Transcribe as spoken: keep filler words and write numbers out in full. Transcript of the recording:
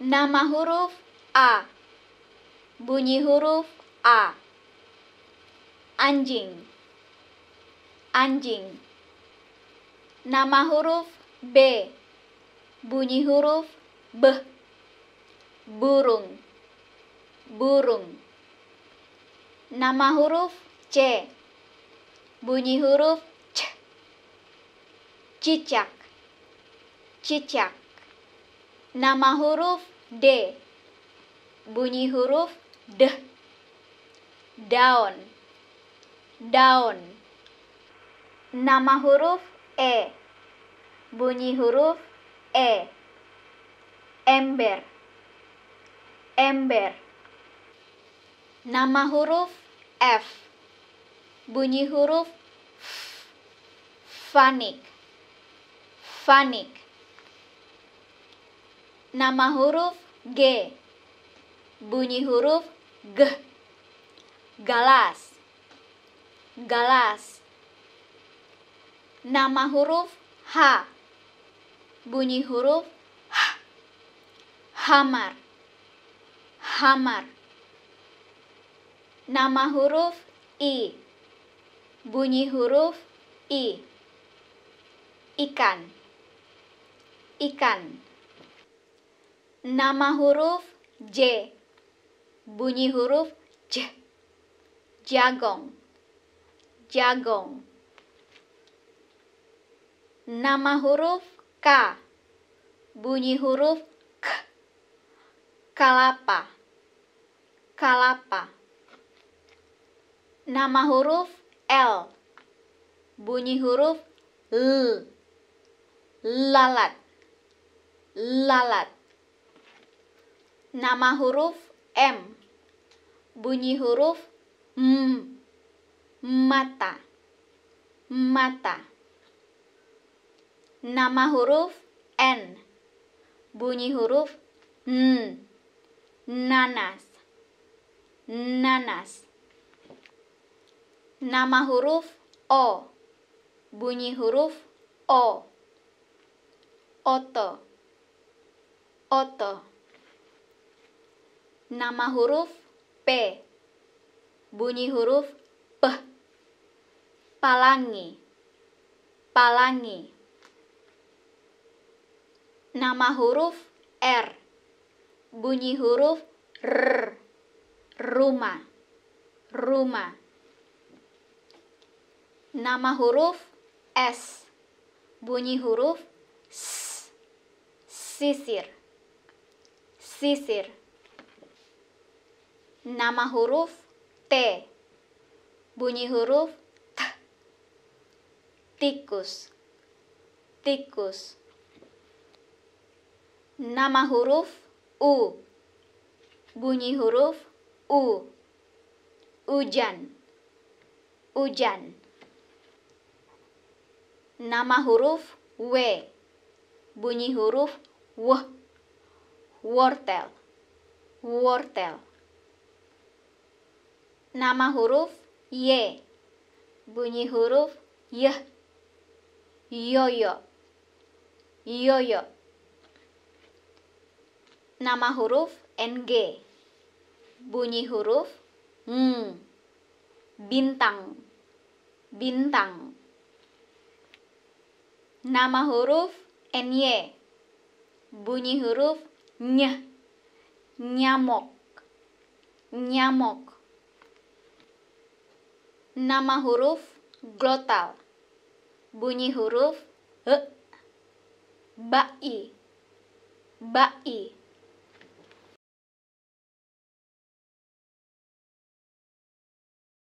Nama huruf A. Bunyi huruf A. Anjing. Anjing. Nama huruf B. Bunyi huruf B. Burung. Burung. Nama huruf C. Bunyi huruf C. Cicak. Cicak. Nama huruf D. Bunyi huruf D. Daun. Daun. Nama huruf E. Bunyi huruf E. Ember. Ember. Nama huruf F. Bunyi huruf F. Fanik. Fanik. Nama huruf G. Bunyi huruf G. Galas. Galas. Nama huruf H. Bunyi huruf H. Hamar. Hamar. Nama huruf I. Bunyi huruf I. Ikan. Ikan. Nama huruf J. Bunyi huruf J. Jagong. Jagong. Nama huruf K. Bunyi huruf K. Kalapa. Kalapa. Nama huruf L. Bunyi huruf L. Lalat. Lalat. Nama huruf M. Bunyi huruf M. Mata. Mata. Nama huruf N. Bunyi huruf N. Nanas. Nanas. Nama huruf O. Bunyi huruf O. Oto. Oto. Nama huruf P. Bunyi huruf P. Palangi. Palangi. Nama huruf R. Bunyi huruf R. Rumah. Rumah. Nama huruf S. Bunyi huruf S. Sisir. Sisir. Nama huruf T. Bunyi huruf T. Tikus. Tikus. Nama huruf U. Bunyi huruf U. Ujan. Ujan. Nama huruf W. Bunyi huruf W. Wortel. Wortel. Nama huruf Y. Bunyi huruf Y. Yoyo. Yoyo. Nama huruf N G. Bunyi huruf Ng. Bintang. Bintang. Nama huruf N Y. Bunyi huruf Ny. Nyamuk. Nyamuk. Nama huruf glotal. Bunyi huruf E. Bayi. Bayi.